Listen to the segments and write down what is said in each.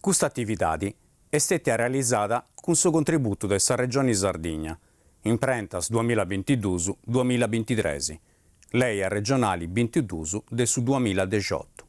Custa atividadi est stètia realizada cun su contributu de sa Regioni Sardigna, Imprentas duamillabintiduus duamillabintitres, Lei arregionali bintiduus de su duamilladexiotu.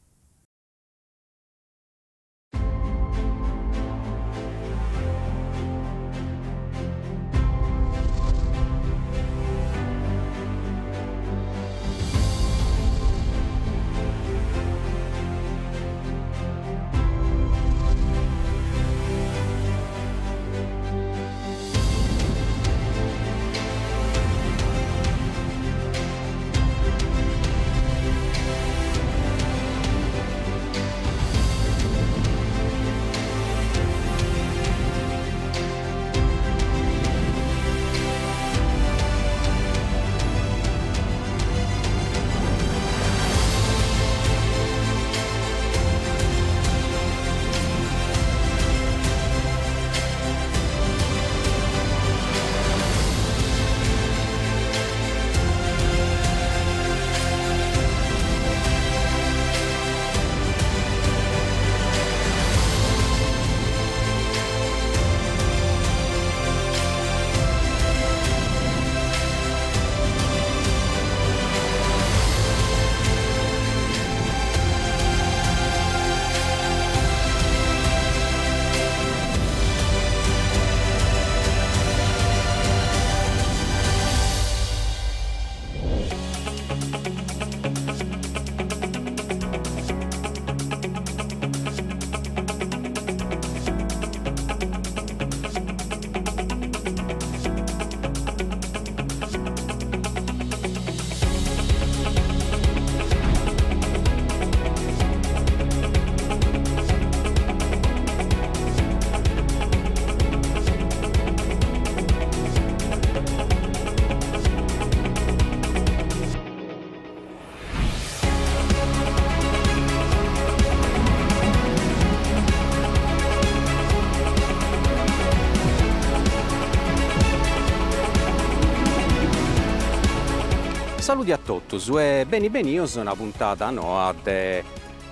Saludi a totus e beni benius a una puntada noa de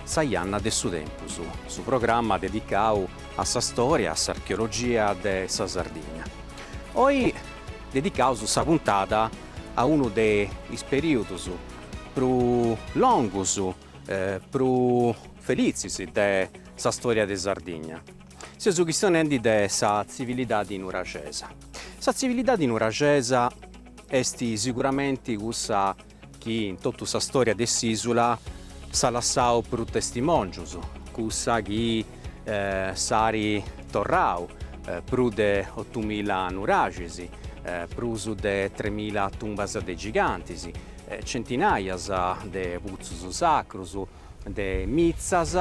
Sa Janna de su Tempus, su programma dedicau a sa storia e a s'archeologia de sa Sardigna. Oi dedicaus sa puntada a unu de is perìodus prus longus, prus felitzis de sa storia de Sardigna. Seus chistionendi de sa tzivilidadi nuraxesa. Sa tzivilidadi nuraxesa est siguramenti cussa chi in totu sa storia de s'isula s'at lassau prus testimòngius, cussa chi s'at torrau prus de otumila nuraxis, prus de tremila tumbas de gigantis, centinaias de putzus sacrus, de mitzas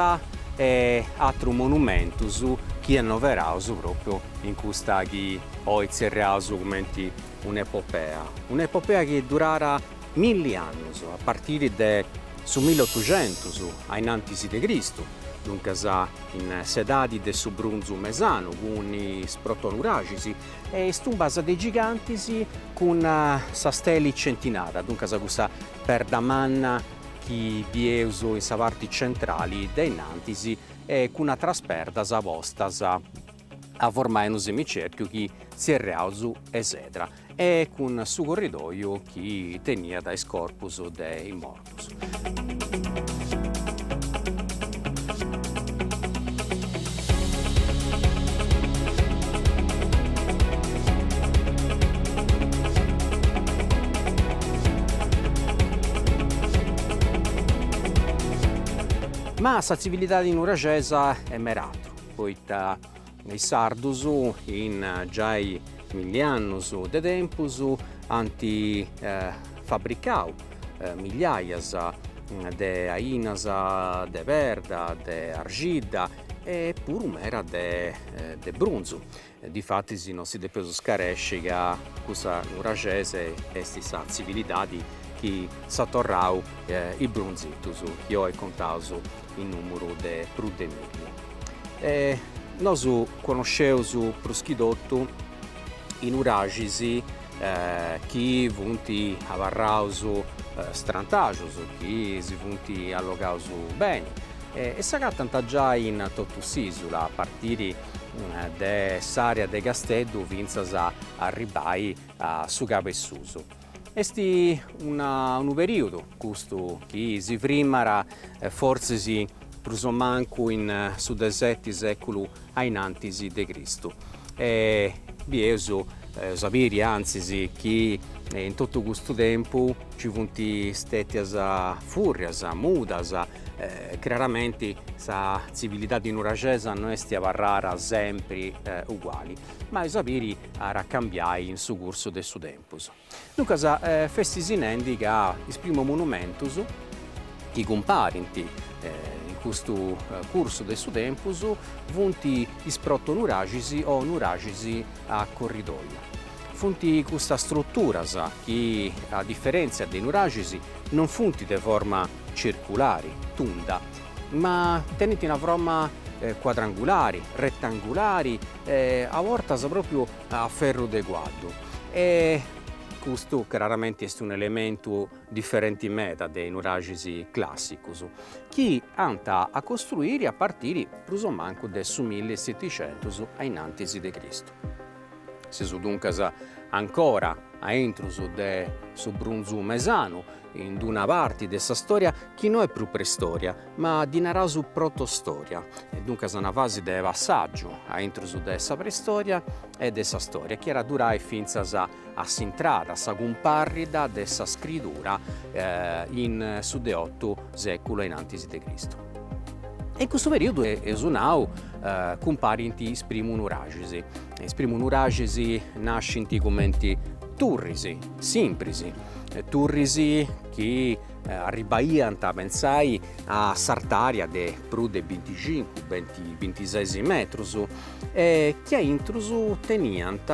e atrus monumentus chi annoveraus propriu in custa chi oi tzerriaus cumenti un'epopea, un'epopea chi durat milli annus, a partiri de su milliotuxentus a innantis de Cristu, duncas in s'edadi de su brunzu mesanu cun is protonuraxis e is tumbas de gigantis cun sa steli centinada, duncas cussa perda manna chi bieus in sa parti centrali de innantis e cun atras perdas postas a formai unu semicerchiu chi tzerriaus esedra e cun su corridoiu chi teniat is corpus de is mortus. Ma sa tzivilidadi nuraxesa est mera atru, poita is sardus in giai milli annus de tempus ant fabricau migliaias de ainas de perda, de arxidda e puru mera de de brunzu. Difatis non si depeus scaresci ca cussa nuraxesa est sa tzivilidadi chi s'at torrau is brunzitus chi oi contaus in numuru de prus de milli. E nosu connosceus prus chi totu i nuraxis chi funt abarraus strantaxus, chi si funt allogaus beni. E s'agatant giai in totu s'ìsula, a partiri de s'àrea de Casteddu fintzas a arribbai a su Cabu 'e Susu. Est unu perìodu custu chi si frimat fortzis prus o mancu in su de seti sèculu a in antis de Cristu. E bieus, eus a biri antzis, chi in totu custu tempu nci funt stètias fùrrias, mudas, craramenti sa tzivilidadi nuraxesa no est abarrada sempri uguali, ma eus a biri at a cambiai in su cursu de su tempus. Duncas festis nendi ca is primus monumentus chi cumparint in custu cursu de su tempus funt is protonuraxis o nuraxis a corridoiu. Funt custas struturas chi, a diferèntzia de is nuraxis, non funt de forma circulari, tunda, ma tenint una froma cuadrangulari, retangulari, a bortas pròpriu a ferru de cuaddu. E custu craramenti est un'elementu diferenti meda de is nuraxis clàssicus, chi ant a costruiri a partiri prus o mancu de su milleseticentus a innantis de Cristu. Seus duncas ancora a intrus de su Brunzu Mesanu, in d'una parti de sa storia chi no est prus preistoria, ma ddi naraus protostoria, e duncas una fasi de passàgiu a intrus de sa preistoria e de sa storia, chi at a durai fintzas a s'intrada, a sa cumparrida de sa scridura in su de otu sèculu a in antis de Cristu. E in custu perìodu, eus nau, cumparint is primu nuraxis. Is primu nuraxis nascint cumenti turris simpris, turris chi arribbaiant, pentzai, a s'artària de prus de binticincu, bintises metrus e chi a intrus teniant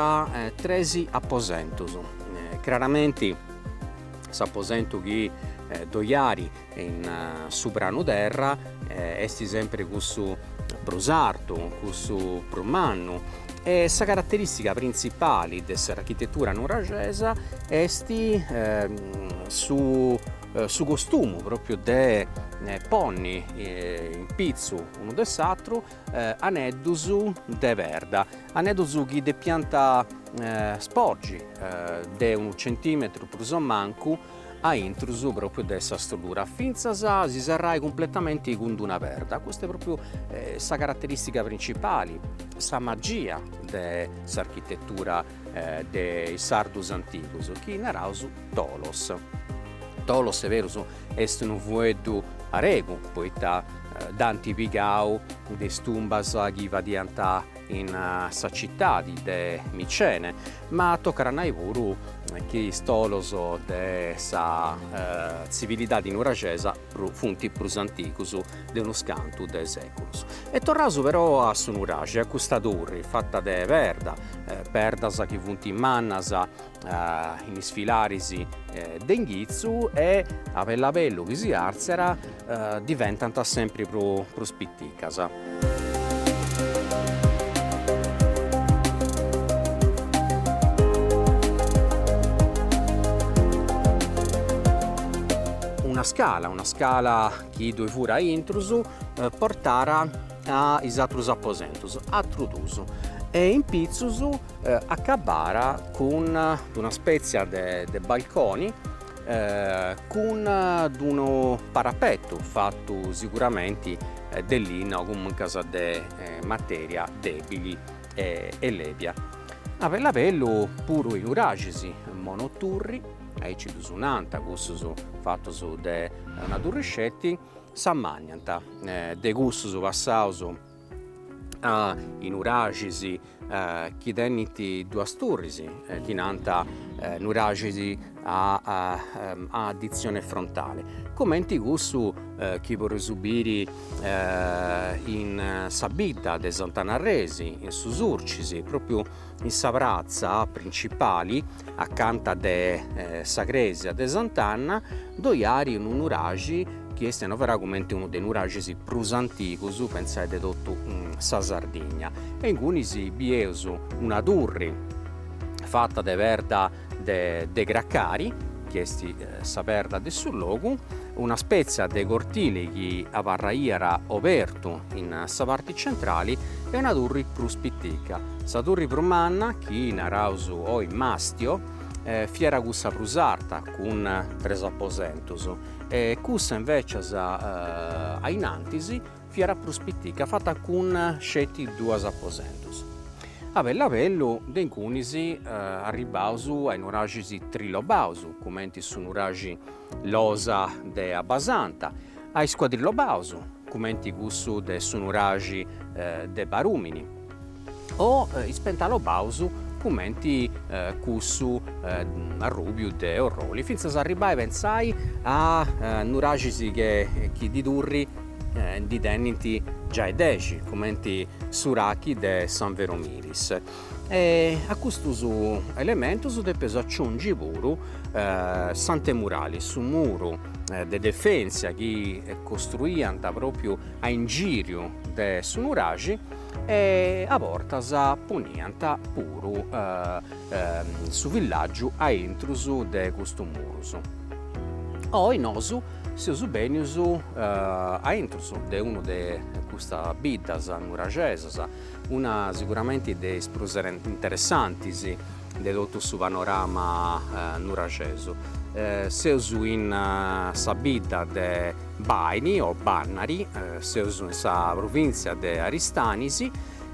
tres aposentus. Craramenti s'aposentu chi ddoi ari in su pranu terra est sempri cussu prus artu, cussu prus mannu e sa carateristica printzipali de s'architetura nuraxesa est su su costumu propriu de ponni in pitzu unu de s'atru aneddus de perda, aneddus chi depiant sporgi de unu centimetru prus o mancu a intrus pròpriu de sa strutura, fintzas a si serrai cumpletamenti cun d'una perda. Custa est pròpriu sa caraterìstica principali, sa magia de s'architetura de is sardus antigus, chi naraus tholos. Tholos, est berus, est unu fueddu aregu, poita dd'ant pigau de is tumbas chi fadiant in sa citadi de Micene, ma tocat a nai puru chi is tholos de sa tzivilidadi nuraxesa funt prus antigus de unus cantu de sèculus. E torraus però a su nuraxi, a custa turri fata de perda, perdas chi funt mannas in is filaris de inghitzu e a bellu a bellu chi si artziat diventant sempri prus piticas. Una scala, una scala chi ddoi fut a intrus portàt a is atrus aposentus, atrus dus, e in pitzus acabàt cun d'una spètzia de balconi cun d'unu parapetu fatu siguramenti de linna o comuncas de materia debili e lèbia. A bellu a bellu puru is nuraxis monoturri, aici ddus nant cussus fatus de una turri sceti, s'ammanniant de cussus passaus a is nuraxis chi tenint duas turris, ddi nant nuraxis a addizione frontale, cumenti cussu chi podeus biri in sa bidda de Sant'Anna Arresi, in su Surcis, propriu in sa pratza principali acanta de sa cresia de Sant'Anna ddoi at unu nuraxi chi est annoverau cumenti unu de is nuraxis prus antigus, pentzai, de totu sa Sardigna. E ingunis bieus una turri fata de perda de cracari, chi est sa perda de su logu. Una spètzia de cortili chi abarraiat obertu in sa parti centrali e una turri prus pitica. Sa turri prus manna, chi naraus oi mastio, fiat cussa prus arta, cun tres aposentus, e cussa invècias a in antis fiat prus pitica, fata cun sceti duas aposentus. A bellu a bellu de ingunis arribbaus a is nuraxis trilobaus, cumenti su nuraxi Losa de Abbasanta, a is cuadrilobaus, cumenti cussu de su nuraxi de Barumini, o is pentalobaus cumenti cussu arrubiu de Orroli, fintzas a arribbai, pentzai, a nuraxis chi de turri ndi tenint giai dexi, cumenti s'Urachi de San Vero Milis. E a custus elementus depeus aciungi puru s'antemurali, su muru de defensia chi costruiant propriu a ingiriu de su nuraxi e a bortas poniant puru su villaggiu a intrus de custus murus. Oi nosu seus benius a intrus de unu de custas biddas nuraxesas, una siguramenti de is prus interessantis de totu su panorama nuraxesu. Seus in sa bidda de Bàini o Bànari, seus in sa provìntzia de Aristanis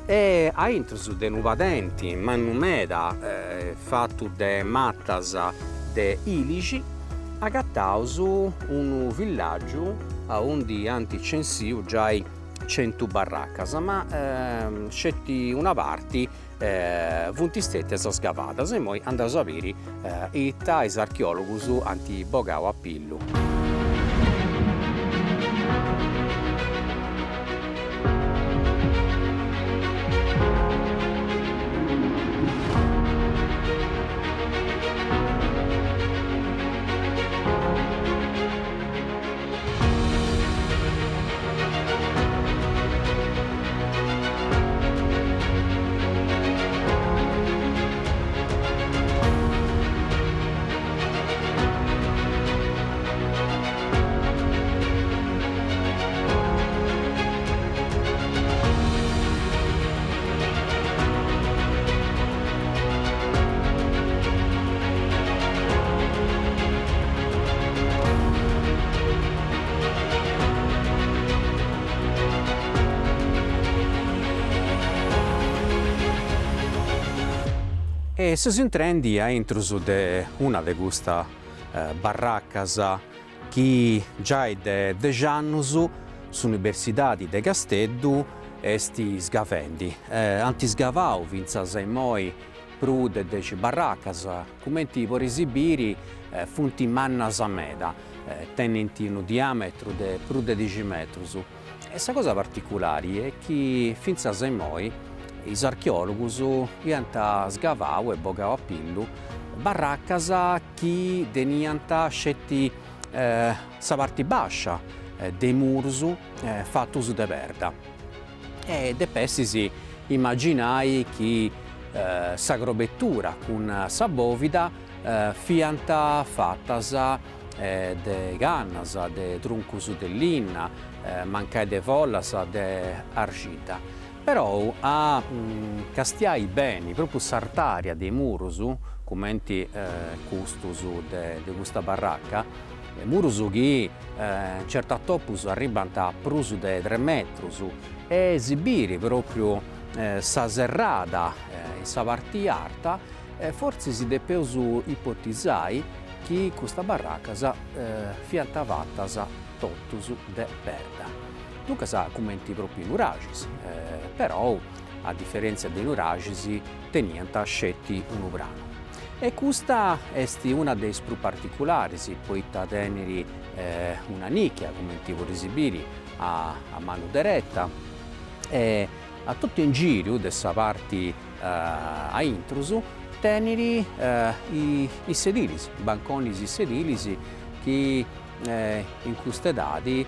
e a intrus de unu padenti mannu meda fatu de matas de ilixi agataus unu villàgiu aundi ant censiu giai centu barracas, ma sceti una parti funt stetias sgavadas e immoi andaus a biri ita is archeologus ant bogau a pillu. E seus intrendi a intrus de una de custas barracas chi giai de dex'annus s'Universidadi de Casteddu est sgavendi. Ant sgavau fintzas a immoi prus de dexi barracas, cumenti podeis biri funt mannas meda, tenint unu diametru de prus de dexi metrus e sa cosa particulari est chi fintzas a immoi is archeologus iant sgavau e bogau a pillu barracas chi teniant sceti sa parti bascia de is murus fatus de perda. E depestis imaginai chi sa crobetura cun sa bovida fiant fatas de cannas, de truncus de linna, mancai de follas de arxidda. Perou a castiai beni propriu s'artaria de is murus, cumenti custus de custa barraca, murus chi in certus atopus arribbant a prus de tres metrus e si biri propriu sa serrada in sa parti arta, fortzis depeus ipotizai chi custas barracas fiant fatas totus de perda, duncas cumenti propriu is nuraxis, perou a diferentzia de is nuraxis teniant sceti unu pranu. E custa est una de is prus particularis, poita tenit una nicchia, cumenti podeis biri a manu dereta, e a totu in giriu de sa parti a intrus tenit is sedilis, banconis sedilis chi in custa edadi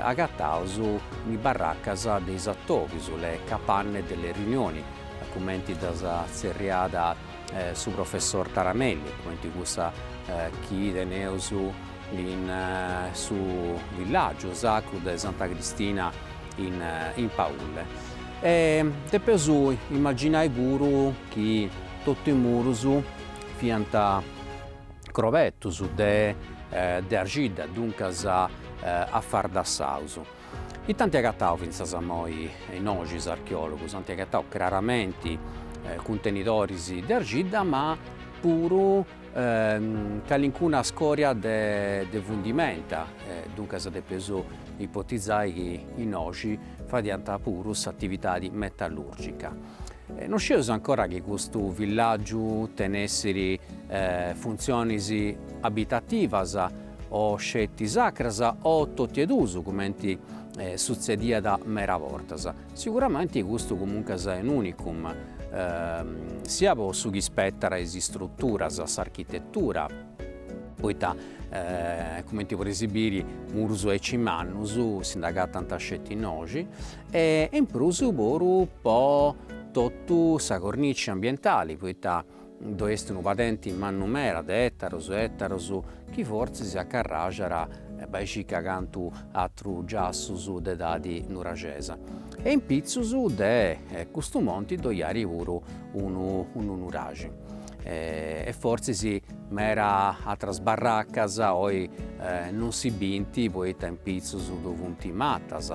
agataus in is barracas de is atobius, le capanne delle riunioni, cumenti ddas tzerriat su professor Taramelli, cumenti cussa chi teneus. in su villàgiu sacru de Santa Cristina in in Paulle. E depeus imaginai puru chi totu is murus fiant crobetus de de arxidda, duncas afardassaus. Ita ant agatau fintzas a immoi innoxi is archeologus? Ant agatau craramenti cuntenidoris de arxidda ma puru calincuna scoria de fundimenta, duncas depeus ipotizai chi innoxi fadiant puru s'atividadi metallurgica. Non scieus ancora chi custu villàgiu tenessiri funtzionis abitativas o sceti sacras o totu e duus, cumenti sutzediat mera bortas. Siguramenti custu comuncas est un'unicum, sia po su chi spetat a is istruturas, a s'architetura, poita cumenti podeis biri murus aici mannus si nd'agatant sceti innoxi, e in prus puru po totu sa cornici ambientali, poita ddoi est unu padenti mannu meda de etarus e etarus chi fortzis acarraxat bai circa cantu atrus giassus de edadi nuraxesa. E in pitzus de custu monti ddoi at puru unu unu nuraxi. E fortzis mera atras barracas oi non si bint poita in pitzus ddoi funt matas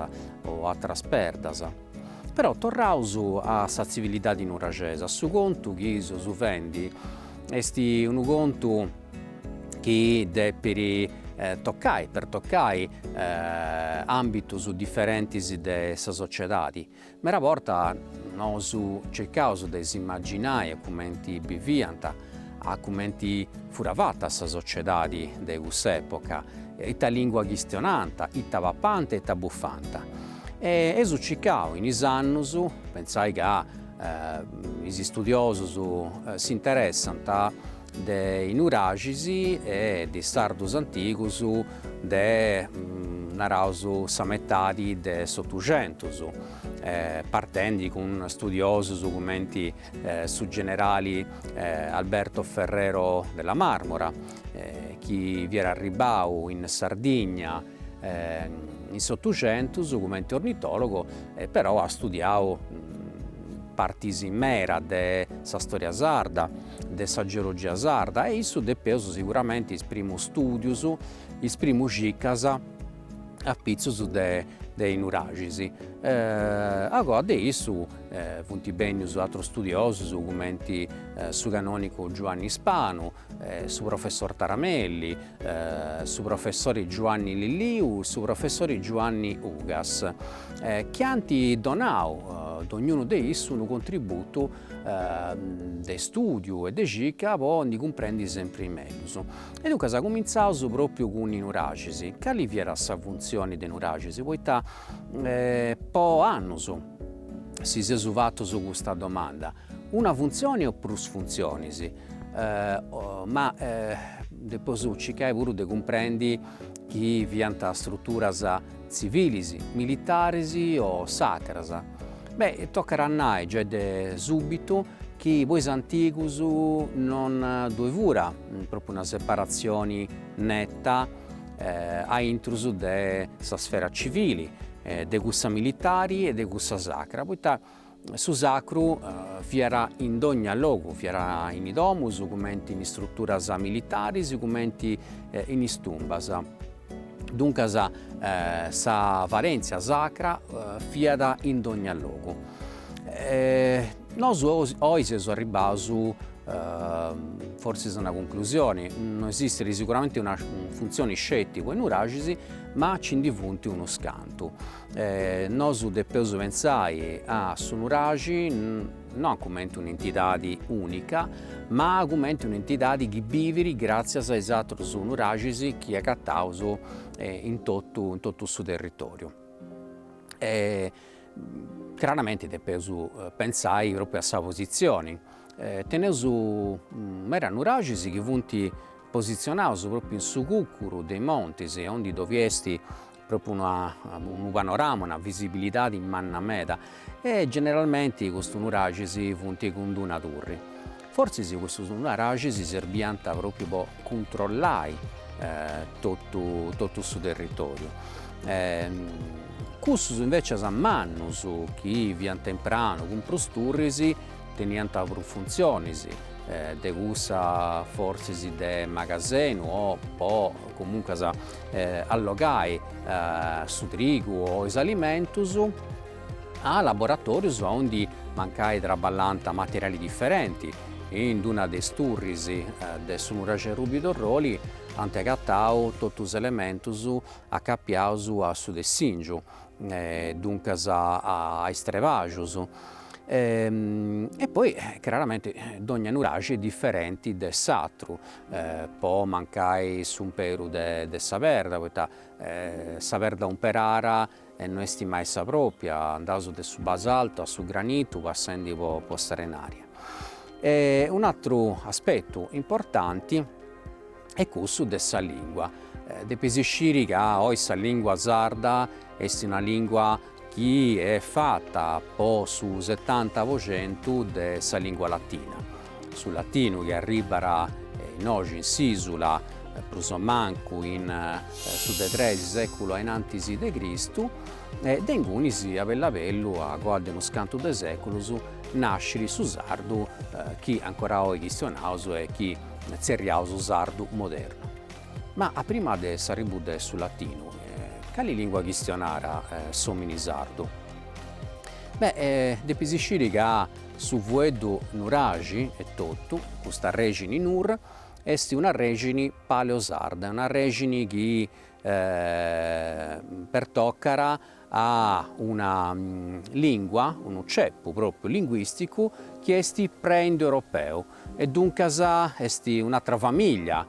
o atras perdas. Però torraus a sa tzivilidadi nuraxesa, su contu chi seus fendi est unu contu chi depit tocai, pertocai ambitus diferentis de sa sociedadi. Mera borta nosu circaus de s'imaginai a cumenti biviant, a cumenti furat fata sa sociedadi de cuss'epoca, ita lingua chistionant, ita papant e ita bufant. E eus circau in is annus, pentzai ca is istudiosus s'interessant de is nuraxis e de is sardus antigus de, naraus, sa metadi de s'Otuxentus, partendi cun studiosus cumenti su generali Alberto Ferrero della Marmora, chi fiat arribbau in Sardigna in s'Otuxentus cumenti ornitologo e però at studiau partis mera de sa storia sarda, de sa geologia sarda e issu depeus siguramenti is primus studius, is primus circas apitzus de de is nuraxis. Agoa de issu funt bennius atrus studiosus cumenti su canonicu Giuanni Spanu, su professor Taramelli, su professori Giuanni Lilliu, su professori Giuanni Ugas, chi ant donau dognunu de issus unu contributu de studiu e de circa po ndi cumprendi sempri mellus. E duncas cumintzaus propriu cun is nuraxis. Cali fiat sa funtzioni de nuraxis? Poita po annus si seus fatus custa domanda, una funtzioni o prus funtzionis? Ma depeus circai puru de cumprendi chi fiant struturas tzivilis, militaris o sacras. Beh, tocat a nai giai de subitu chi po is antigus non ddoi furat propriu una separatzioni neta a intrus de sa sfera civili, de cussa militari e de cussa sacra, poita Su sacru fiat in dogna logu, fiat in is domus cumenti in is struturas militaris cumenti in is tumbas. Duncas sa valèntzia sacra fiat in dogna logu. Nosu oi seus arribbaus fortzis a una conclusioni, no esistit siguramenti una funtzioni sceti po is nuraxis, ma ci ndi funt unus cantu. Nosu depeus pentzai a su nuraxi no cumenti un'entidadi unica, ma cumenti un'entidadi chi bivit gratzias a is atrus nuraxis chi agataus in totu in totu su territoriu. E craramenti depeus pentzai propriu a sa positzioni. Teneus meda nuraxis chi funt positzionaus propriu in su cucuru de is montis, aundi ddoi est propriu una unu panorama, una visibilidadi manna meda e generalmenti custus nuraxis funt cun d'una turri. Fortzis custus nuraxis serbiant propriu po cuntrollai. totu totu su territoriu. Cussus invecias mannus chi fiant in pranu cun prus turris teniant prus funtzionis, de cussa fortzis de magasenu o po comuncas allogai su trigu o is alimentus, a laboratorius aundi mancai traballant materiali diferenti, in d'una de is turris de su nuraxi Arrubiu d'Orroli ant agatau totus is elementus acapiaus a su tessingiu, duncas a is trebaxus. E poi craramenti dogna nuraxi est diferenti de s'atru, po mancai s'umperu de sa perda, poita sa perda umperara no est mai sa propria, andaus de su basaltu a su granitu passendi po s'arenaria. E un'atru aspetu importanti est cussu de sa lingua, depeis sciri ca oi sa lingua sarda est una lingua chi est fata po su setanta po centu de sa lingua latina, su latinu chi arribat innoxi in s'isula prus o mancu in su de tres seculu a in antis de Cristu e de ingunis a bellu a bellu a coa de unus cantu de seculus nascit su sardu chi ancora oi chistionaus e chi tzerriaus sardu modernu. Ma a prima de s'arribu de su latinu, cali lingua chistionara s'omini sardu? Beh, depis sciri ca su fueddu nuraxi etotu, custa arrexini nur, est un'arrexini paleosarda, un'arrexini chi pertocat a una lingua, unu cepu propriu linguisticu chi est pre-indoeuropeu e duncas est un'atra familia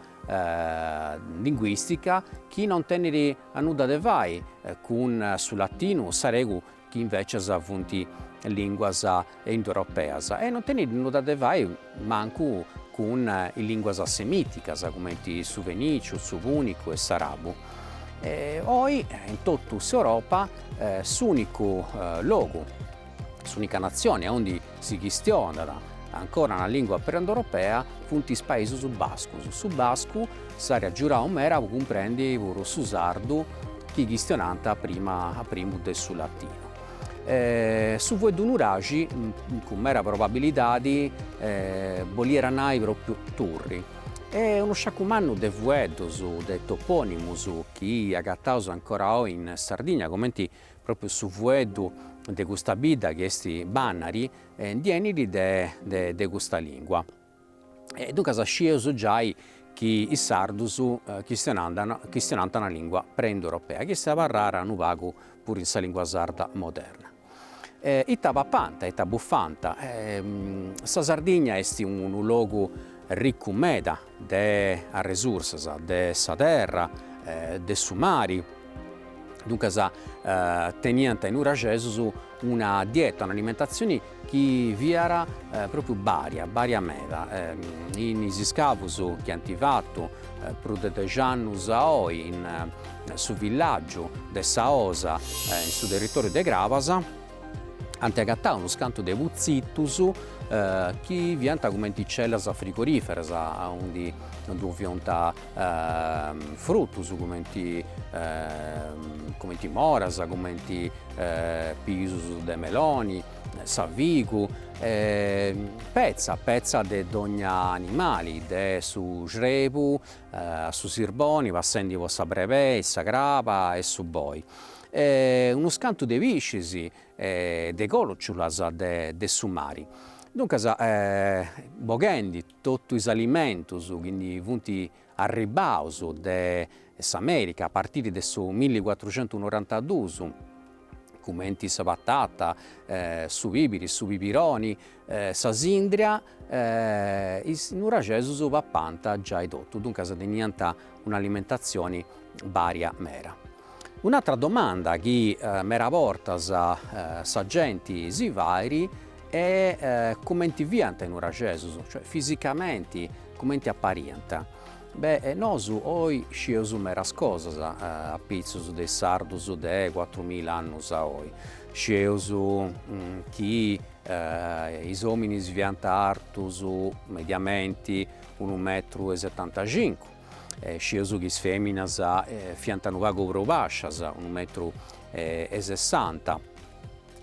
linguistica chi non tenit nudda de fai cun su latinu o s'aregu chi invecias funt linguas indoeuropeas e non tenit nudda de fai mancu cun is linguas semiticas cumenti su feniciu, su punicu e s'arabu. Oi in totu s'Europa s'unicu logu, s'unica natzioni aundi si chistionat ancora una lingua pre-indoeuropea funt is paisus bascus. Su bascu s'area giurau meda po cumprendi puru su sardu chi chistionant prima a primu de su latinu. Su fueddu nuraxi cun meda probabilidadi boliat nai propriu turri. E unu sciacu mannu de fueddus, de toponimus chi agataus ancora oi in Sardigna, cumenti propriu su fueddu de custa bidda chi est Bànari, ndi 'enit de de custa lingua. E duncas scieus giai chi is sardus chistionant una lingua pre-indoeuropea, chi est abarrara unu pagu puru in sa lingua sarda moderna. Ita papant, ita bufant? Sa Sardigna est unu logu riccu meda de arresursas, de sa terra, de su mari, duncas teniant is nuraxesus una dieta, un'alimentatzioni chi fiat propriu baria, baria meda. In is iscavus chi ant fatu prus de dex'annus a oi in su villaggiu de Sa 'Osa in su territoriu de Crabas, ant agatau unus cantu de putzitus chi fiant cumenti cellas frigoriferas aundi ddoi fiant frutus cumenti cumenti moras, cumenti pisus de meloni, sa figu, petza, petza de dogna animali, de su xrebu a su sirboni, passendi po sa brebei, sa craba e su boi. Unus cantu de piscis e de còciulas de su mari. Duncas boghendi totu is alimentus chi ndi funt arribbaus de s'America a partiri de su millicuatrucentunorantadus, cumenti sa patata, su pibiri, su pibironi, sa sindria, is nuraxesus papant giai totu, duncas teniant un'alimentatzioni varia meda. Un'atra domanda chi meda bortas sa genti si fait est cumenti fiant is nuraxesus, cioè fisicamenti cumenti apariant. Beh, nosu oi scieus medas cosas apitzus de is sardus de cuatrumilla annus a oi. Scieus chi is ominis fiant artus mediamenti unu metru e setantacincu. Scieus chi is feminas fiant unu pagu prus bascias, unu metru e sessanta,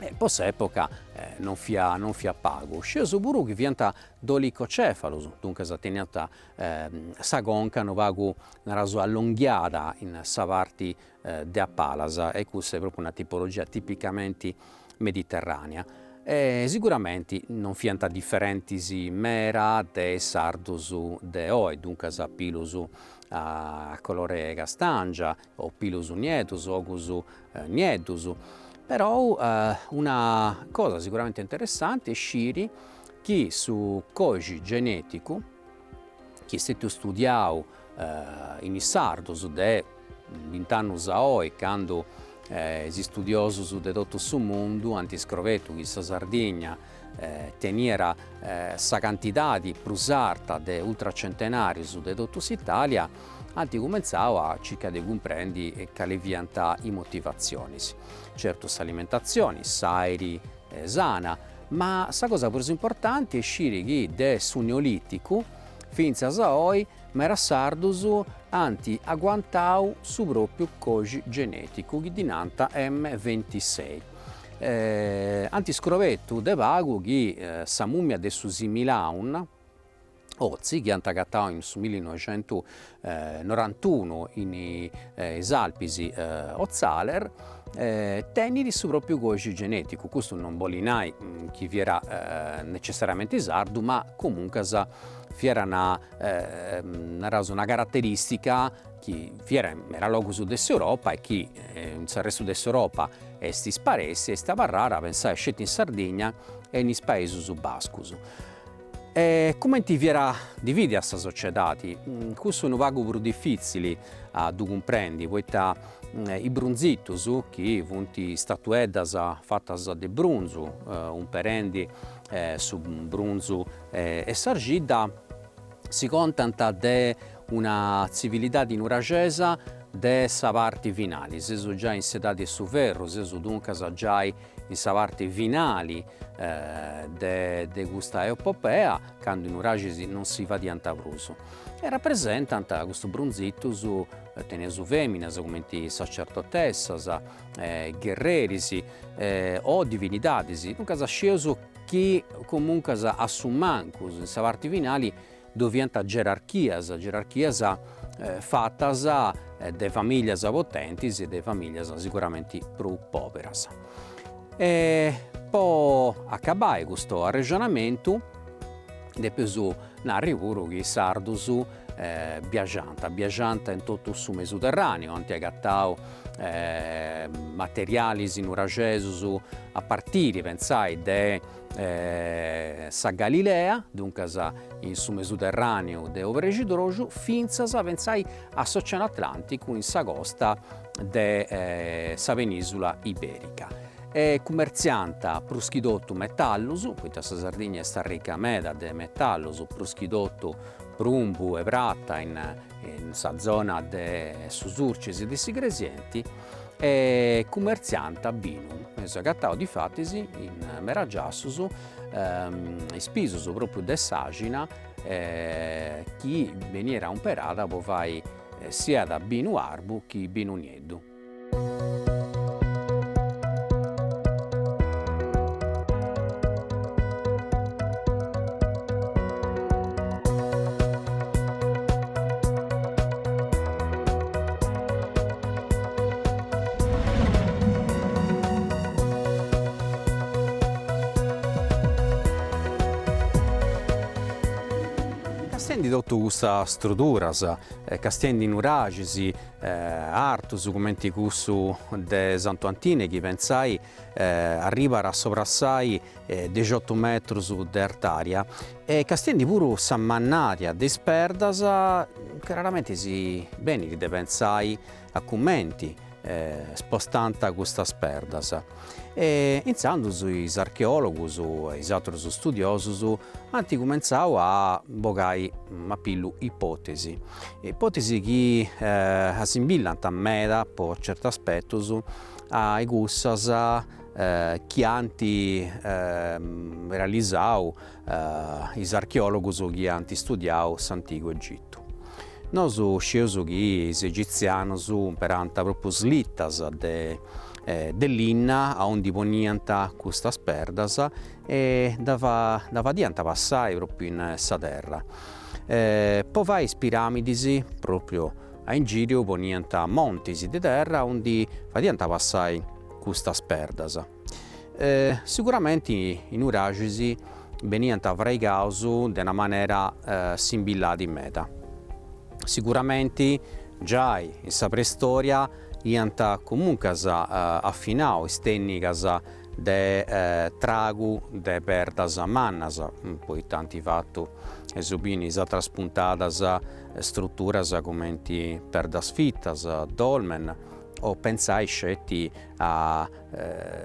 e po s'epoca non fiat non fiat pagu. Scieus puru chi fiant dolicocefalus, duncas teniant sa conca unu pagu, naraus, allonghiada in sa parti de a palas e cussa est propriu una tipologia tipicamenti mediterranea e siguramenti non fiant diferentis meda de is sardus de oi, duncas pilus a colore castangia o pilus nieddus, ogus nieddus, perou una cosa siguramenti interessanti est sciri chi su codixi geneticu chi est stetiu studiau in is sardus de bint'annus a oi, candu is istudiosus de totu su mundu ant iscrobetu chi sa Sardigna teniat sa cantidadi prus arta de ultracentenarius de totu s'Italia, ant cumentzau a circai de cumprendi cali fiant is motivatzionis. Certu s'alimentatzioni, s'airi sana, ma sa cosa prus importanti est sciri chi de su Neoliticu fintzas a oi medas sardus ant aguantau su propriu codixi geneticu chi ddi nant M26. Ant scrobetu de pagu chi sa mumia de su Similaun, Otzi, chi ant agatau in su millinoixentunorantunu in is Alpis Otzaler, tenit su propriu codixi geneticu, custu non bolit nai chi fiat necessariamenti sardu, ma comuncas fiat una, naraus, una carateristica chi fiat in meda logus de s'Europa e chi in s'arrestu de s'Europa est isparessia, est abarrada, pensai, sceti in Sardigna e in is Paisus Bascus. E cumenti fiat dividia sa sociedadi? Cussu est unu pagu prus difitzili a ddu cumprendi, poita is brunzitus, chi funt statueddas fatas de brunzu, umperendi su brunzu e s'arxidda, si contant de una tzivilidadi nuraxesa de sa parti finali, seus giai in s'edadi 'e su ferru, seus duncas giai in sa parti finali de de custa epopea, candu is nuraxis non si fadiant prus, e rapresentant custus brunzitus, teneus feminas cumenti sacertotessas, gherreris o divinidadis, duncas scieus chi comuncas a su mancus in sa parti finali ddoi fiant gerarchias, gerarchias fatas de familias potentis e de familias siguramenti prus poberas. E po acabai custu arrexonamentu depeus narri puru chi is sardus biaxànt, biaxànt in totu su Mesuterraneu, ant agatau materialis nuraxesus a partiri, pentzai, de sa Galilea, duncas in su Mesuterraneu de Obrexidroxu, fintzas, pentzai, a s'Oceanu Atlanticu in sa costa de sa Penisula Iberica. E cumertziant prus chi totu metallus, poita sa Sardigna est arrica meda de metallus, prus chi totu prumbu e prata in sa zona de su Surcis e de s'Igresienti, e cumertziant binu. Eus agatau difatis in meda giassus is pisus propriu de s'àxina chi beniat umperada po fai siat binu arbu chi binu nieddu. Castiendi totu custas struturas, castiendi nuraxis artus cumenti cussu de Santu Antine chi pentzai arribat a sobrassai dexiotu metrus de artaria e castiendi puru sa mannaria de is perdas, craramenti si benit de pentzai a cumenti spostant custas perdas. E intzandus is archeologus e is atrus studiosus ant cumentzau a bogai a pillu ipotesi, ipotesi chi assimbillant meda po certus aspetus a cussas chi ant realizau is archeologus chi ant studiau s'antigu Egitu. Nosu scieus chi is egitzianus imperànt pròpriu slitas de de linna aundi poniant custas perdas e dda fadiant passai pròpriu in sa terra. Po fai is piramidis pròpriu a ingìriu poniant montis de terra aundi fadiant passai custas perdas. Siguramenti is nuraxis beniant fraigaus de una manera simbilladi meda. Siguramenti giai in sa preistoria iant comuncas afinau is tènnicas de tragu de perdas mannas, poita ant fatu, eus biu in is atras puntadas, struturas cumenti perdas fitas, dolmen, o pentzai sceti a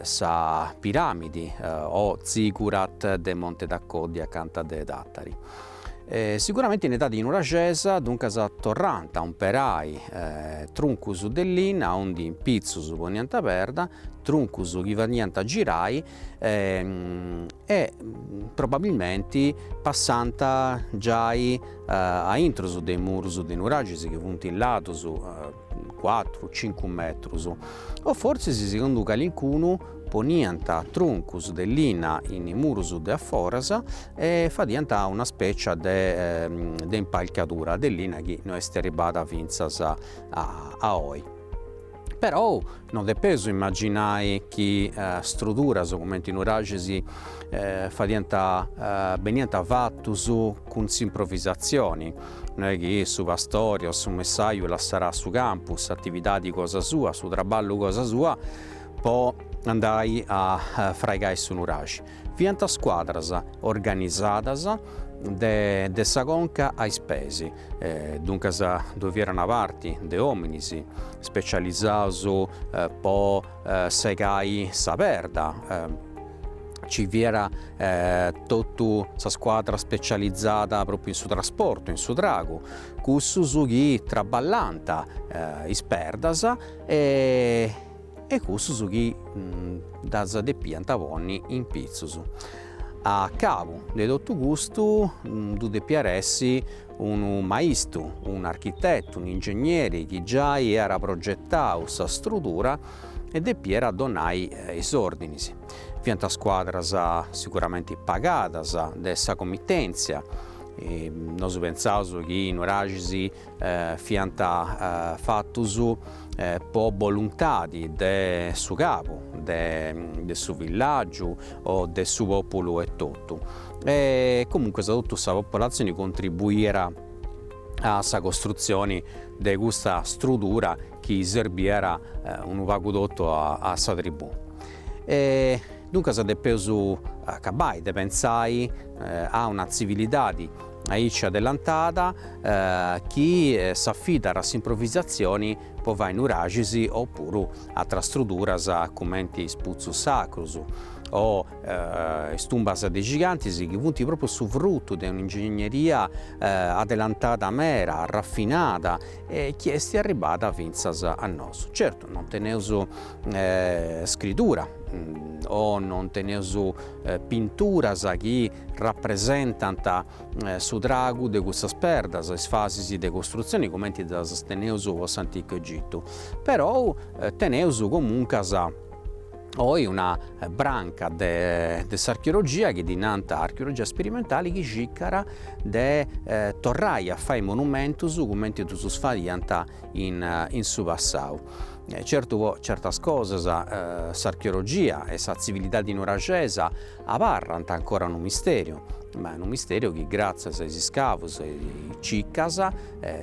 sa piramidi o zigurat de Monte d'Accoddi acanta de Tàtari. Siguramenti in edadi nuraxesa duncas torrant a umperai truncus de linna aundi in pitzus poniant perda, truncus chi fadiant girai e probabilmenti passant giai a intrus de is murus de nuraxis chi funt ladus cuatru, cincu metrus, o fortzis segundu calincunu poniant truncus de linna in is murus de a foras e fadiant una specia de de impalcadura de linna chi no est arribada fintzas a oi. Perou no depeus imaginai chi struturas cumenti nuraxis fadiant beniant fatus cun s'improvisatzioni, No est chi su pastori o su messaju lassara su campu, s'atividadi cosa sua, su traballu cosa sua po andai a fraigai su nuraxi. Fiant scuadras organizadas de de sa conca a is peis, duncas ddoi fiat una parti de ominis specializaus po segai sa perda, Ci fiat totu sa scuadra specializada propriu in su trasportu, in su tragu, cussus chi traballànt is perdas e e cussus chi ddas depiant ponni in pitzus. A cabu de totu custu ddu depiat essi unu maistu, un'architetu, un'ingegneri chi giai iat progetau sa strutura e depiat donai is ordinis. Fiant scuadras siguramenti pagadas de sa comitèntzia, nosu pentzaus chi is nuraxis fiant fatus po boluntadi de su capu de su villàgiu o de su pòpulu etotu e comunque totu sa popolatzioni contribuiat a sa costrutzioni de custa strutura chi serbiat unu pagu totu a sa tribù. E duncas depeus acabai de pentzai a una tzivilidadi aici adelantada chi s'afidat a s'improvisatzioni po fai nuraxis opuru atras struturas cumenti is putzus sacrus o is tumbas de is gigantis chi funt propriu su frutu de un'ingegneria adelantada mera, arrafinada e chi est arribada fintzas a nosu. Certu non teneus scritura o non teneus pinturas chi rapresentant su tragu de cussas perdas, is fasis de costrutzioni cumenti ddas teneus po s'anticu Egitu, perou teneus comuncas oi una branca de de s'archeologia chi ddi nant archeologia sperimentali chi circat de torrai a fai monumentus cumenti ddus fadiant in in su passau. Certu po certas cosas s'archeologia e sa tzivilidadi nuraxesa abarrant ancora unu misteriu, ma unu misteriu chi gratzias a is iscavus e is cicas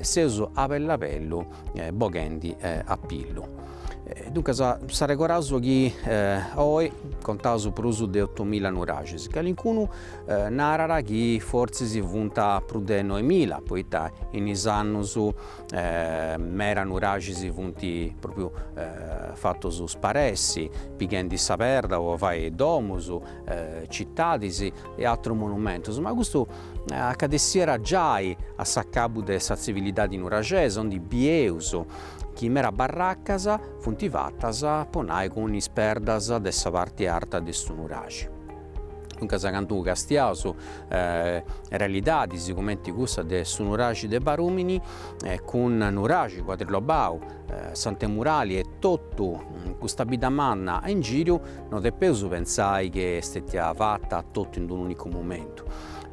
seus a bellu a bellu boghendi a pillu. Duncas s'arregoraus chi oi contaus prus de otomila nuraxis, calincunu narat chi fortzis funt prus de noemila, poita in is annus mera nuraxis funt propriu fatus sparessi, pighendi sa perda po fai domus, citadis e atrus monumentus, ma custu acadessiat giai a s'acabu de sa tzivilidadi nuraxesa, aundi bieus chi mera barracas funt fatas po nai cun is perdas de sa parti arta de su nuraxi. Duncas candu castiaus realidadis cumenti cussa de su nuraxi de Barumini cun nuraxi cuadrilobau, s'antemurali e totu custa bidda manna a ingiriu no depeus pentzai chi est stetia fata totu in d'unu unicu momentu,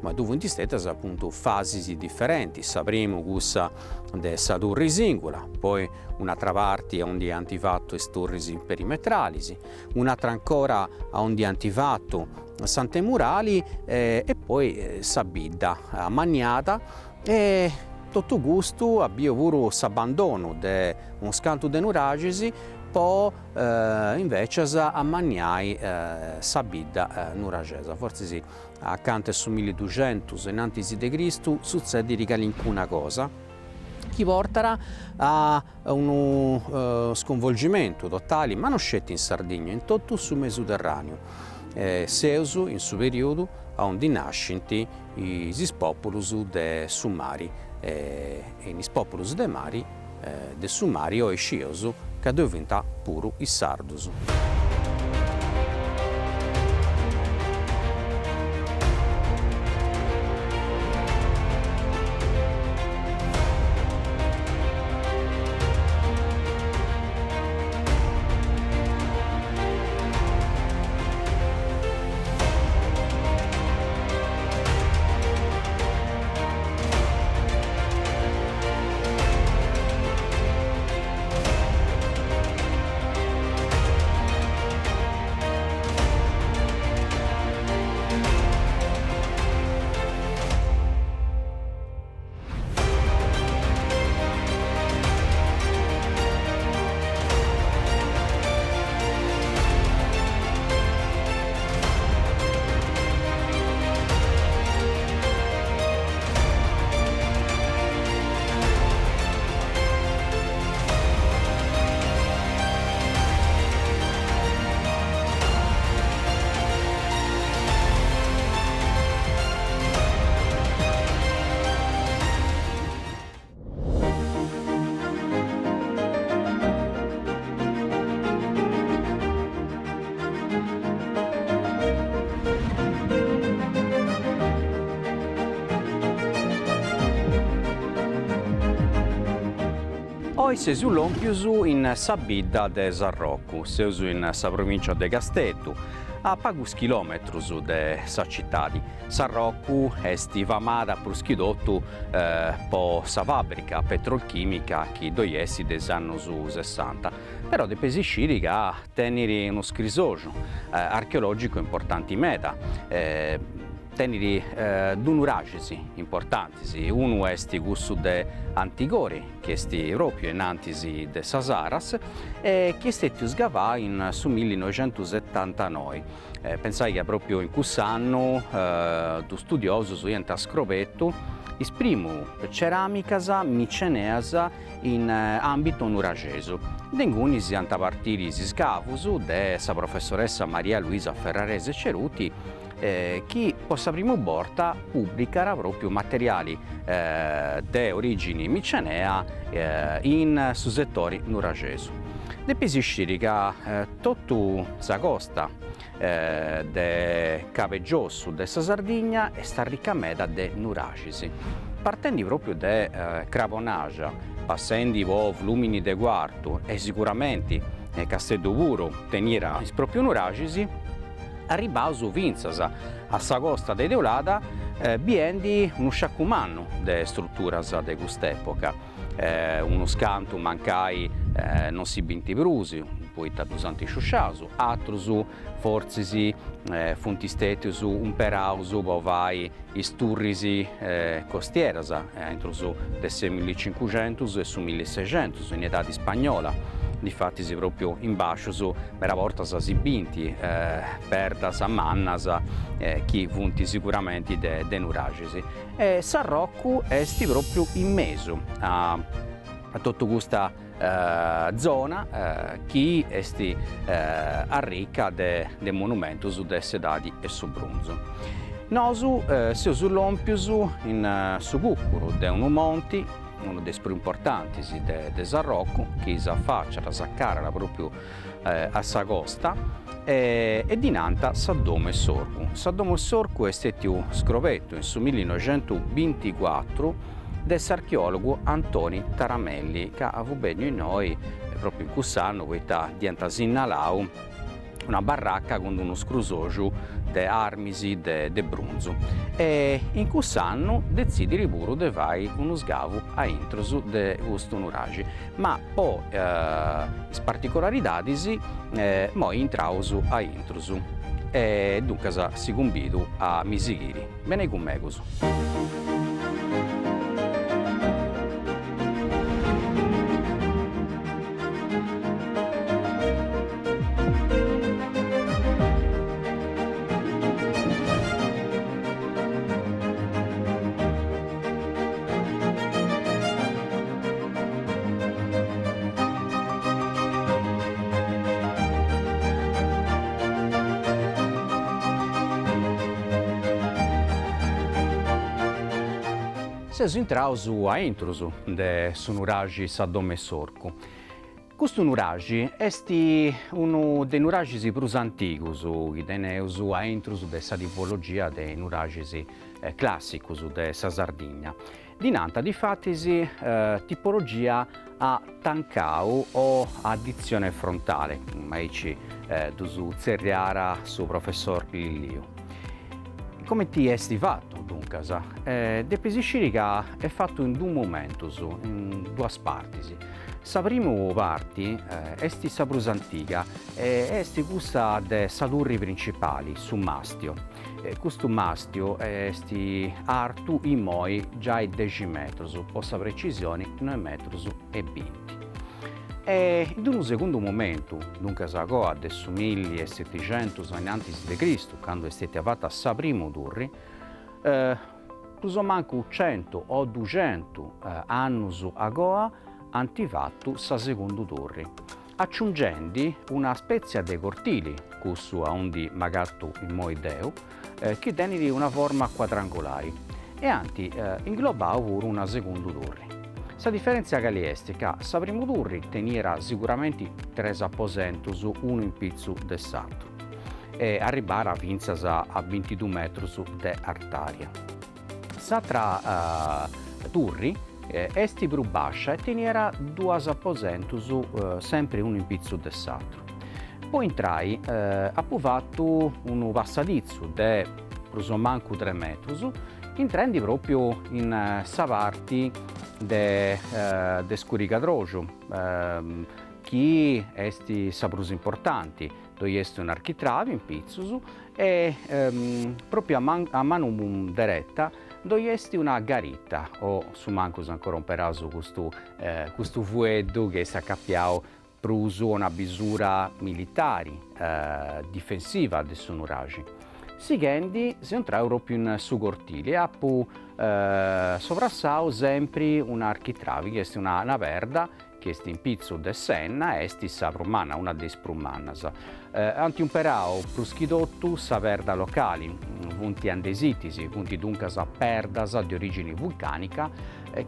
ma ddu funt stetias apuntu fasis diferentis, sa primu cussa de sa turri singula, poi un'atra parti aundi ant fatu is turris perimetralis, un'atra ancora aundi ant fatu s'antemurali e poi sa bidda amanniada e totu custu at biu puru s'abbandonu de unus cantu de nuraxis po invecias amanniai sa bidda nuraxesa. Fortzis acanta 'e su milliduxentus innantis de Cristu sutzedit calincuna cosa chi portat a unu sconvolgimentu totali, ma non sceti in Sardigna, in totu su Mesuterraneu. Seus in su periodu aundi nascint is populus de su mari e in is populus de mari de su mari oi scieus ca ddoi funt puru is sardus. Oi seus lòmpius in sa bidda de Sarrocu, seus in sa provìncia de Casteddu, a pagus chilòmetrus de sa citadi. Sarrocu est famada prus chi totu po sa fàbrica petrolchìmica chi ddoi est de is annus sessanta, però depeis sciri ca tenit unu scrisoxu archeològicu importanti meda, tenit dus nuraxis importantis, unu est cussu de Antigori, chi est pròpriu innantis de sa Saras e chi est stètiu sgavau in su millinoixentusetantanoi Pensai ca pròpriu in cuss'annu dus studiosus iant scrobetu is primu ceràmicas miceneas in àmbitu nuraxesu. De ingunis ant a partiri is iscavus de sa professoressa Maria Luisa Ferrarese Ceruti chi po sa primu borta pùblicat pròpriu materiali de orìgini micenea in su setori nuraxesu. Depeis sciri ca Totu sa costa de cab'e giossu de sa Sardigna est arrica meda de nuraxis. Partendi pròpriu de Crabonaxa, passendi po Flùmini de Cuartu e siguramenti Casteddu puru teniat is pròprius nuraxis, arribbaus fintzas a sa costa de Teulada biendi unu sciacu mannu de struturas de cust'època. Unus cantu mancai non si bint prus, poita ddus ant sciusciaus, atrus fortzis funt stètius umperaus po fai is turris costieras intrus de su millicincuxentus e su millisexentus in edadi spagnola, difatis pròpriu in bàscius meda bortas si bint perdas mannas chi funt siguramenti de nuraxis. E Sarrocu est pròpriu in mesu a totu custa zona chi est arrica de monumentus de s'edadi 'e su brunzu. Nosu seus lòmpius in su cùcuru de unu monti, unu de is prus importantis de Sarrocu, chi s'afàciat, s'acarat pròpriu a sa costa. E ddi nant sa domu 'e s'orcu. Sa domu 'e s'orcu est stetiu scrobetu in su millinoixentubinticuatru de s'archeologu Antoni Taramelli ca fut benniu innoi propriu in cuss'annu poita dd'iant sinnalau una barraca cun unu scrusoxu de armis de brunzu e in cuss'annu detzidit puru de fai unu sgavu a intrus de custu nuraxi ma po is particularidadis moi intraus a intrus e duncas si cumbidu a mi sighiri. Benei cun megus. Seus intraus a intrus de su nuraxi Sa Domu 'e s'Orcu. Custu nuraxi est unu de is nuraxis prus antigus chi teneus a intrus de sa tipologia de is nuraxis clàssicus de sa Sardigna. Ddi nant difatis tipologia a tancau o addizione frontale, aici ddus tzerriara su professor Lilliu. Comenti est fatu duncas? Depis sciri ca est fatu in dus momentus, in duas partis. Sa primu parti est sa prus antiga e est cussa de sa turri principali, su mastio. Custu mastio est artu immoi giai dexi metrus, po sa precisioni noi metrus e binti. E in unu segundu momentu, duncas a coa de su milli e setixentus innantis de Cristu, candu est stetia fata sa primu turri, prus o mancu centu o duxentu annus a coa ant fatu sa segundu turri, aciungendi una spètzia de cortili, cussu aundi m'agatu immoi deu, chi tenit una forma cuadrangulari, e ant inglobau puru una segundu turri. Sa diferèntzia cali est? Ca sa primu turri teniat siguramenti tres aposentus unu in pitzu de s'atru e arribàt fintzas a bintidus metrus de artària. S'atra turri est prus bàscia e teniat duas aposentus sempri unu in pitzu de s'atru. Po intrai apu fatu unu passaditzu de prus o mancu tres metrus intrendi propriu in sa parti de de scurigadroxu chi est sa prus importanti Ddoi est un'architravi in pitzus e pròpiu a manu dereta ddoi est una garita, o su mancus ancora umperaus custu custu fueddu chi est acapiau prus a una bisura militari difensiva de su nuraxi. Sighendi seu intrau pròpiu in su cortili e apu sobrassau sempri un'architravi chi est una perda chi est in pitzu de s'enna est sa prus manna, una de is prus mannas. Ant umperau prus chi totu sa perda locali, funt andesitis, funt duncas perdas de origini vulcanica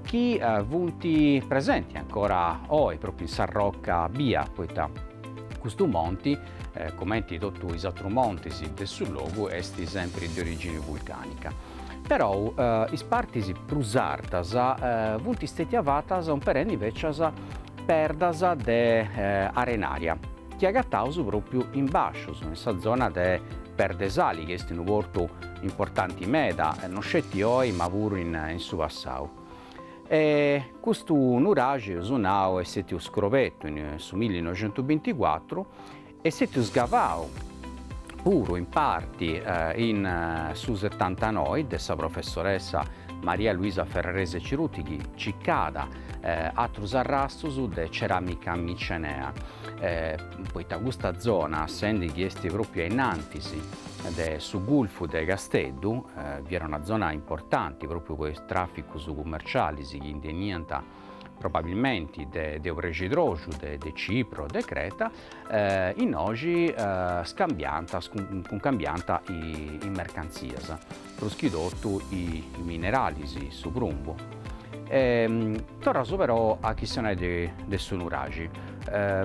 chi funt presenti ancora oi propriu in sa rocca bia, poita custu monti, cumenti totu is atrus montis de su logu, est sempri de origini vulcanica. Perou is partis prus artas funt stetias fatas umperendi invecias perdas de arenaria, chi agataus propriu in bascius, in sa zona de Perdesali, chi est unu portu importanti meda, non sceti oi ma puru in su passau. E custu nuraxi, eus nau, est stetiu scrobetu in su millinoixentubinticuatru Est stetiu sgavau puru in parti in su setantanoi de sa professoressa Maria Luisa Ferrarese Cerutti chi circàt atrus arrastus de ceramica micenea, poita custa zona, sendi chi est propriu a innantis de su gulfu de Casteddu, fiat una zona importanti propriu po is traficus cummercialis chi ndi 'eniant probabilmenti de de Obrexidroxu, de de Cipro, de Creta, innoxi scambiant, cuncambiant is mercantzias, prus chi totu is mineralis, su prumbu. Torraus però a chistionai de de su nuraxi.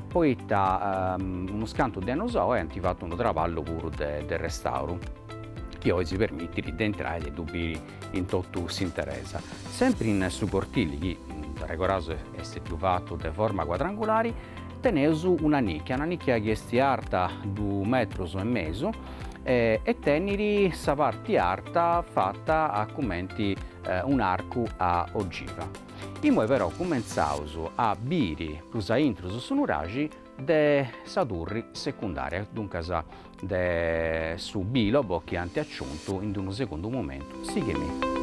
poita unus cantu de annus a oi ant fatu unu traballu puru de restauru chi oi si permitit de intrai e de ddu biri in totu s'interesa. Sempri in su cortili chi, dd'arregoraus, est stetiu fatu de forma cuadrangulari, teneus una nicchia, una nicchia chi est arta dus metrus e mesu e tenit sa parti arta fata a cumenti un'arcu a ogiva. Imoi però cumentzaus a biri prus a intrus su nuraxi de sa turri secundaria, duncas de su bilobo chi ant aciuntu in unu segundu momentu. Sighimi.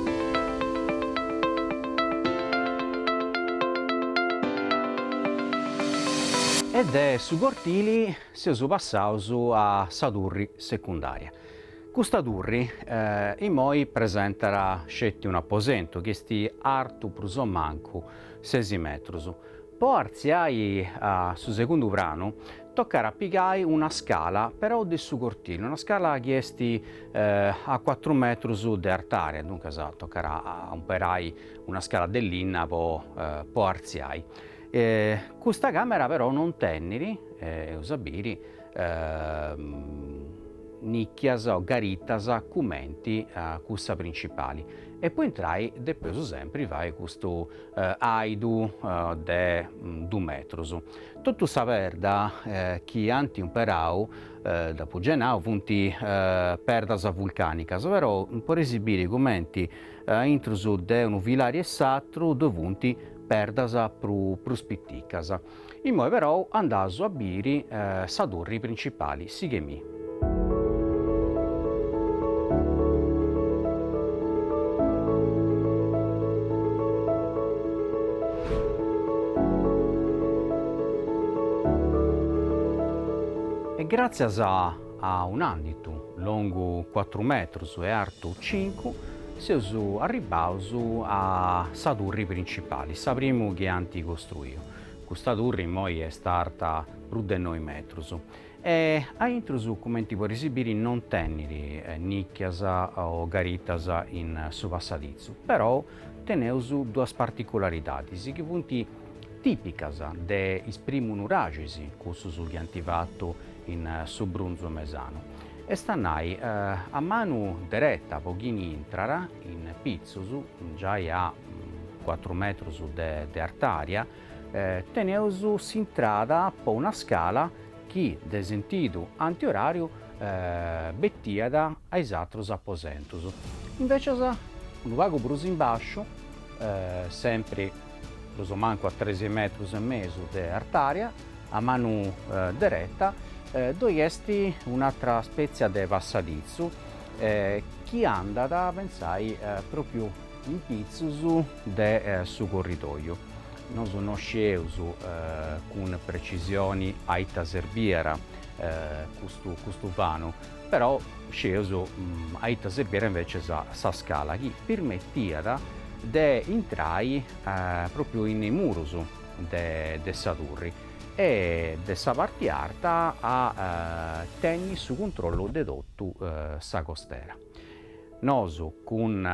E de su cortili seus passaus a sa turri secundaria. Custa turri immoi presentat sceti un'aposentu chi est artu prus o mancu sesi metrus. Po artziai a su segundu pranu tocat a pigai una scala però de su cortili, una scala chi est a cuatru metrus de artària, duncas tocat a umperai una scala de linna po po artziai. Custa camera però non tenit, eus a biri, nicchias o garitas cumenti a cussa principali e po intrai depeus sempri fai custu àidu de dus metrus. Totu sa perda chi ant umperau, dd'apu giai nau, funt perdas vulcanicas, però podeis biri cumenti a intrus de unu filari e s'atru ddoi funt perdas prus piticas. Immoi però andaus a biri sa turri principali, sighemì. E gràtzias a un'anditu longu cuatru metrus e artu cincu, seus arribbaus a sa turri principali, sa primu chi ant costruiu. Custa turri immoi est arta prus de noi metrus e a intrus, cumenti podeis biri, non tenit nicchias o garitas in su passaditzu, però teneus duas particularidadis chi funt tìpicas de is primus nuraxis, cussus chi ant fatu in su Brunzu Mesanu. Est a nai, a manu dereta po chini intrat in pitzus, giai a cuatru metrus de artària, teneus s'intrada po una scala chi de sentidu antioràriu betiat a is atrus aposentus. Invècias, unu pagu prus in bàsciu, sempri prus o mancu a tresi metrus e mesu de artària, a manu dereta, ddoi est un'atra spètzia de passaditzu chi andat, pentzai, pròpriu in pitzus de su corridoju. Nosu no scieus cun precisioni a ita serbiat custu custu vanu, però scieus a ita serbiat invece sa sa scala chi permitiat de intrai propriu in is murus de de sa turri e de sa parti arta a tenni su cuntrollu de totu sa costera. Nosu cun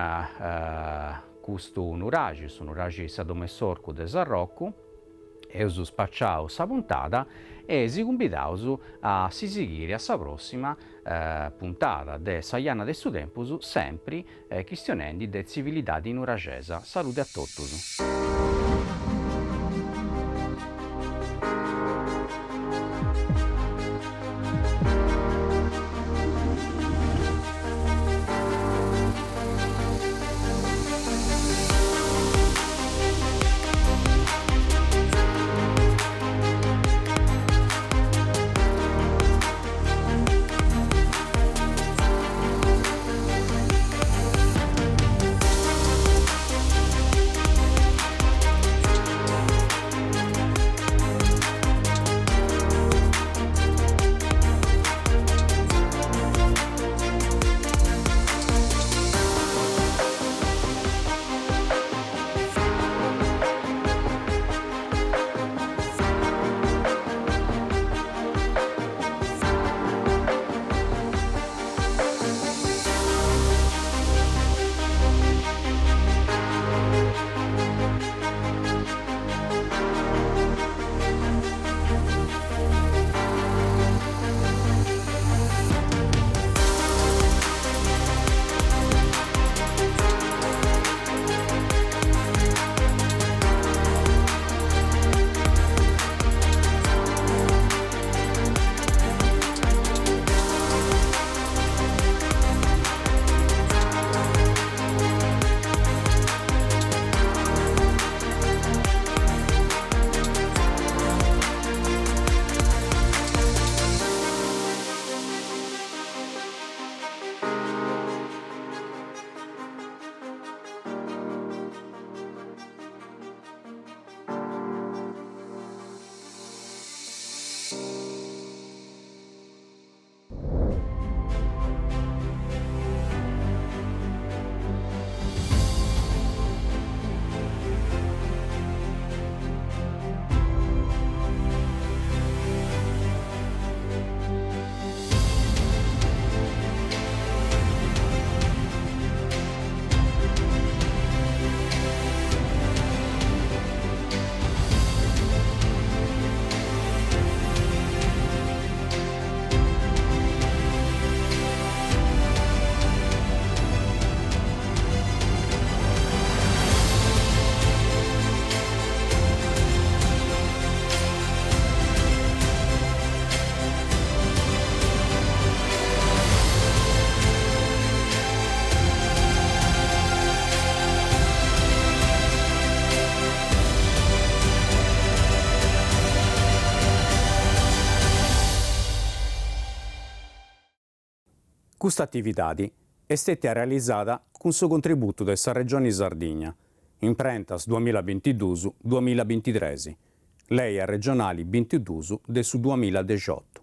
custu nuraxi, su nuraxi Sa Domu 'e s'Orcu de Sarrocu, eus spaciau sa puntada e si cumbidaus a si sighiri a sa prossima puntada de Sa Janna de su Tempus, sempri chistionendi de tzivilidadi nuraxesa. Salude a totus. Custa atividadi est stètia realizada cun su contributu de sa Regioni Sardigna, Imprentas duamillabintiduus duamillabintitres, Lei arregionali bintiduus de su duamilladexiottu.